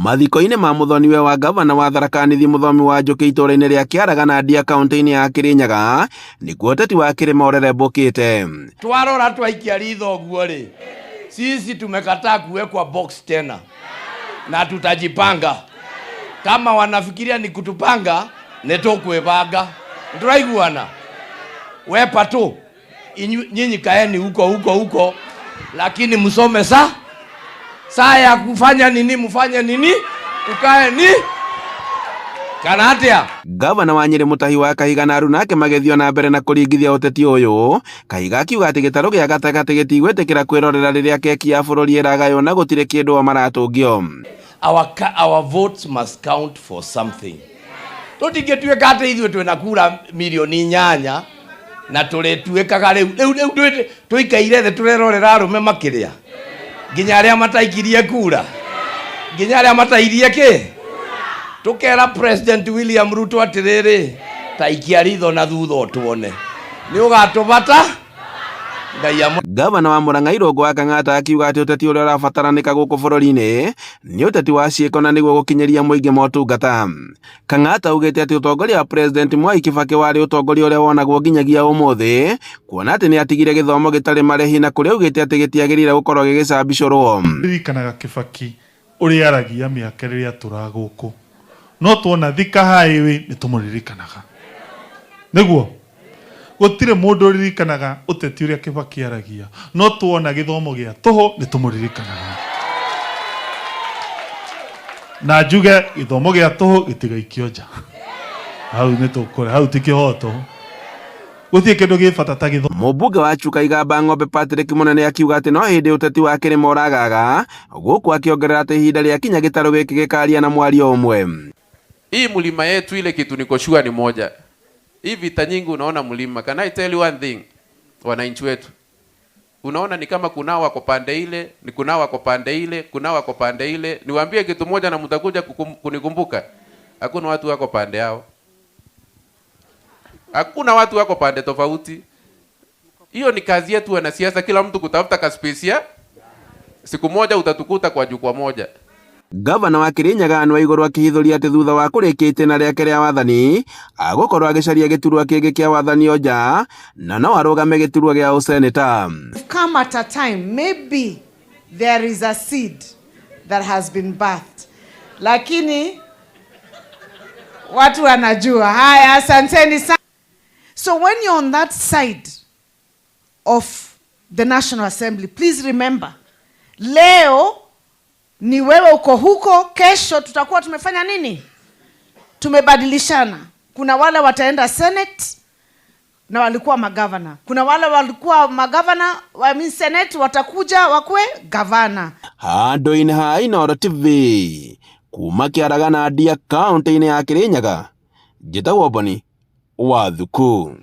Mathiko-inĩ ma mũthoniwe wa ngavana wa Tharaka Nithi Mũthomi wa Njũkĩ itũũra-inĩ rĩa Kĩaragana Ndia kaunti-inĩ ya Kĩrĩnyaga nĩkuo ũteti wa kĩrĩma ũrerembũkĩte. Twarora twaikia ritho ũguo rĩ, sisi tumekataa kuwekwa box tena na tutajipanga. Kama wanafikiria ni kutupanga, nĩ tũkwĩbanga. Tũraiguana? Wepa tu nyinyi kaeni huko huko huko, lakini msome saa ya kufanya nini, mfanye nini, tukae ni kana atia. Ngavana wa Nyĩrĩ Mũtahi wa Kahiga na aruna ake magĩthiĩ na mbere na kũringithia ũteti ũyũ. Kahiga akiuga atĩ gĩtarũ gĩa gatagatĩ gĩtigwĩtĩkĩra kwĩrorera rĩrĩa keki ya bũrũri ĩragaywo na gũtirĩ kĩndũ o maratũngio. Our votes must count for something. Tũtingĩtuĩka atĩ ithuĩ twĩna kura milioni 8 na tũrĩtuĩkaga rĩu tũikaire thĩ tũrerorera arũme makĩrĩa nginya arĩa mataikirie kura, nginya arĩa matairie kĩ. Tũkera President William Ruto atĩrĩrĩ, taikia ritho na thutha ũtuone nĩ ũgatũbata. Ngai amwe. Ngavana wa Murang'a Irũngũ wa Kang'ata akiuga atĩ ũteti ũrĩa ũrabataranĩka gũkũ bũrũri-inĩ nĩ ũteti wa ciĩko na nĩguo gũkinyĩria mũingĩ motungata. Kang'ata augĩte atĩ ũtongoria wa President Mwai Kibaki warĩ ũtongoria ũrĩa wonagwo nginyagia ũmũthĩ, kuona atĩ nĩ atigire gĩthomo gĩtarĩ marĩhi na kũrĩa augĩte atĩ gĩtiagĩrĩire gũkorwo gĩgĩcambicũrwo. Ririkanaga Kibaki ũrĩa aragia mĩaka rĩrĩa tũra gũkũ, no tuona Thika Highway nĩ tũmũririkanaga. Nĩguo gũtirĩ mũndũ ũririkanaga ũteti ũrĩa Kibaki aragia, no tuona gĩthomo gĩa tũhũ nĩ tũmũririkanaga. Na njuge gĩthomo gĩa tũhũ gĩtigaikio nja hau nĩ tũkũre hau ti kĩhoto, gũtirĩ kĩndũ gĩ bata ta gĩthomo. Mũmbunge wa Chuka Igamba Ng'ombe Patrick Munene akiuga atĩ no hĩndĩ ũteti wa kĩrĩma ũragaga gũkũ, akĩongerera atĩ ihinda rĩa kinya gĩtarũ gĩkĩ gĩkaria na mwario ũmwe. Hii mlima yetu, ile kitu niko sure ni moja. Hii vita nyingi unaona mlima. Can I tell you one thing? Wananchi wetu. Unaona ni kama kunao wako pande ile, ni kunao wako pande ile, kunao wako pande ile. Niwaambie kitu moja na mtakuja kunikumbuka. Hakuna watu wako pande yao. Hakuna watu wako pande tofauti. Hiyo ni kazi yetu wanasiasa, kila mtu kutafuta kaspace ya. Siku moja utatukuta kwa jukwaa moja. Gavana wa Kirinyaga Anne Waiguru akĩhithũria atĩ thutha wa kũrĩkia itĩna rĩake rĩa wathani agũkorwo agĩcaria gĩturwa kĩngĩ kĩa wathani o nja na no arũgame gĩturwa gĩa ũseneta. Come at a time, maybe there is a seed that has been birthed, lakini watu wanajua. Haya, asanteni sana. So when you're on that side of the National Assembly, please remember, leo ni wewe uko huko, kesho tutakuwa tumefanya nini? Tumebadilishana. Kuna wale wataenda Senate na walikuwa magavana, kuna wale walikuwa magavana, I mean Senate, watakuja wakwe gavana. Handũ-inĩ ha Inooro TV kuma Kĩaragana Ndia kaũntĩ-inĩ ya Kĩrĩnyaga, njĩtagwo Boni wa Thuku.